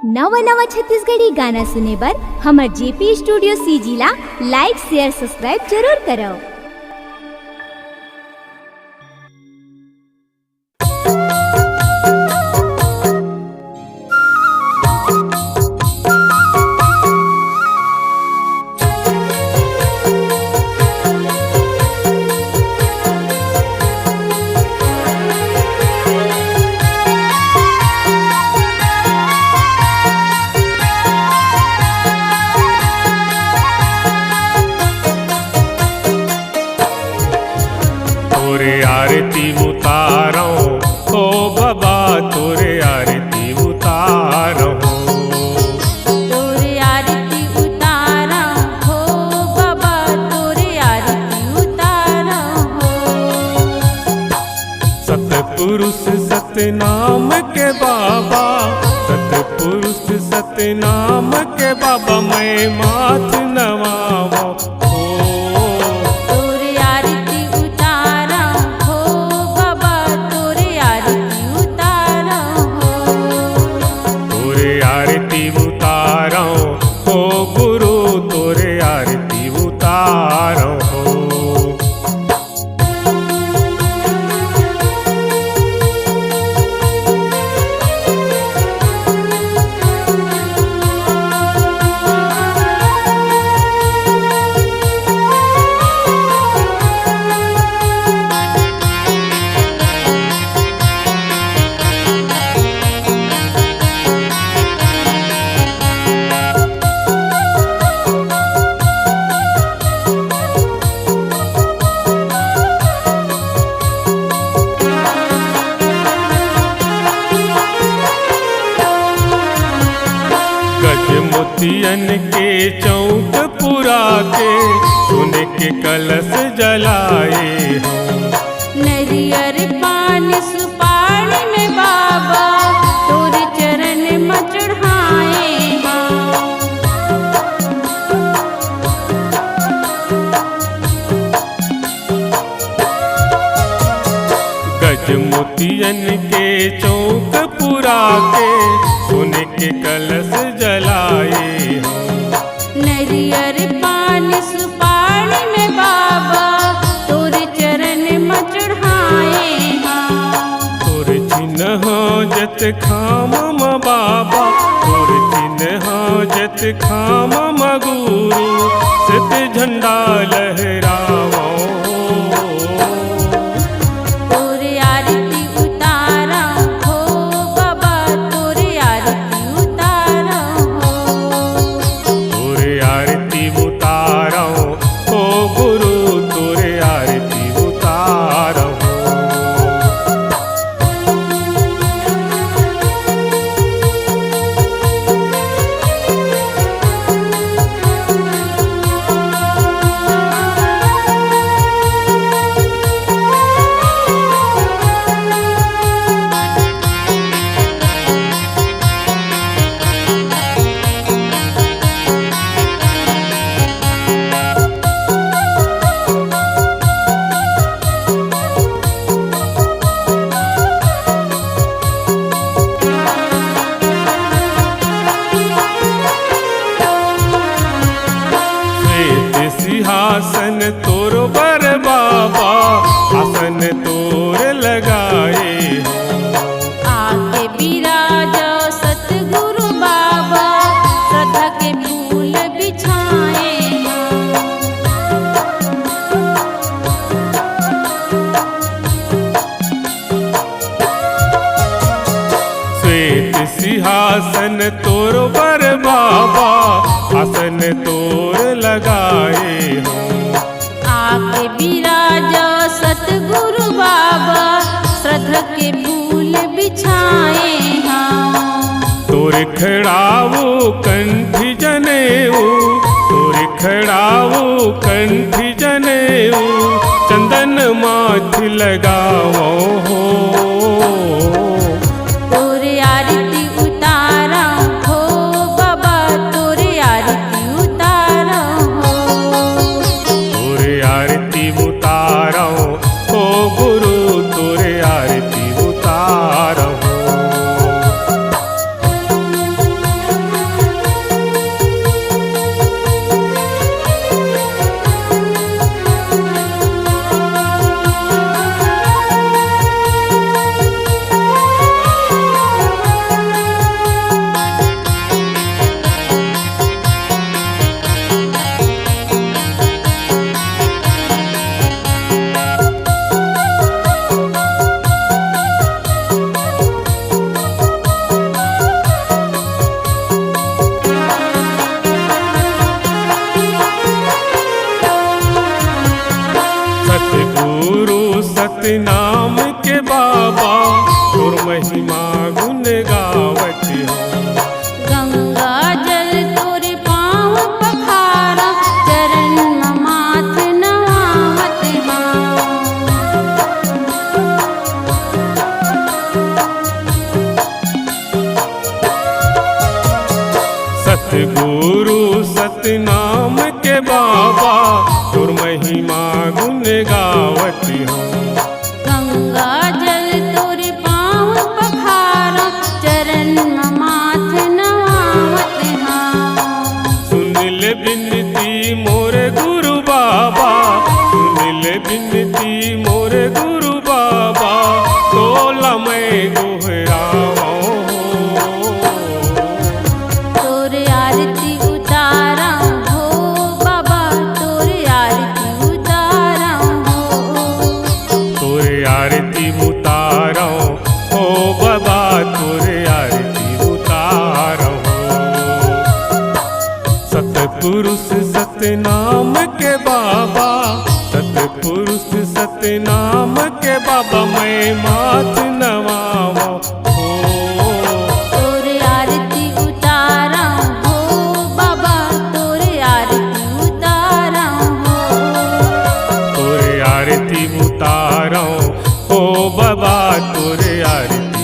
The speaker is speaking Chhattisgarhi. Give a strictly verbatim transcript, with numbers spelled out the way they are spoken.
नवा नवा छत्तीसगढ़ी गाना सुने बर हमर जेपी स्टूडियो सीजी ला like, share, subscribe जरूर करव। तोरे आरती उतारव, ओ बाबा, तोरे आरती उतारव। तोरे आरती उतारव, हो बाबा, तोरे आरती उतारव, हो। सतपुरुष सतनाम के बाबा, सतपुरुष सतनाम के बाबा, मैं माथ नवावव। तोर आरती उतारव हो बाबा, तोर आरती उतारव हो। तोर आरती उतारव हो गुरु, तोर आरती उतारव हो। गज मोतियन के चौक पुरा के, सोने के कलश जलाए हो। नरियर पान सुपारी में बाबा, तोर चरण म चढ़ाए हो। गज मोतियन के चौक पुरा के, सोने के कलश जलाए हो। नरियर पान सुपारी में बाबा, तोर चरण म चढ़ाए हो। तोर चिन्ह जत खाम म बाबा, तोर चिन्ह जत खाम म गुरु, सत झंडा लहरावो। तोर आरती उतारव हो बाबा, तोर आरती उतारव हो। तोर आरती उतारव हो गुरु, तोर आरती उतारव हो। श्वेत सिंहासन तोर बर बाबा, आसन तोर लगाए हो। आके बिराज सतगुरु बाबा, श्रद्धा के फूल बिछाए हो। श्वेत सिंहासन तोर बर बाबा, आसन तोर लगाए हो। आके बिराज सतगुरु बाबा, श्रद्धा के फूल बिछाए हो। तोर खड़ावो कंठ जनेऊ, तोर खड़ावो कंठ जनेऊ, चंदन माथ लगावो हो। तोर आरती उतारव हो बाबा, तोर आरती उतारव हो। तोर आरती उतारव हो गुरु, तोर आरती उतारव हो। सतगुरु सतनाम के बाबा, तोर महिमा गुण गावत हँव। गंगा जल तोर पाँव पखारँव, चरण म माथ नवावत हँव। सुन ले बिनती मोर गुरु बाबा, सुन ले बिनती मोर गुरु बाबा, तोला मैं गोहरावँव। तोर आरती उतारँव हो बाबा, तोर आरती उतारँव हो। तोर आरती उतारँव हो बाबा, तोर आरती उतारँव हो। सतपुरुष सतनाम के बाबा, सतपुरुष सतनाम के बाबा, मैं माथ नवावँव हो। तोर आरती उतारँव हो बाबा, तोर आरती उतारँव हो। तोर आरती उतारँव हो बाबा, तोर आरती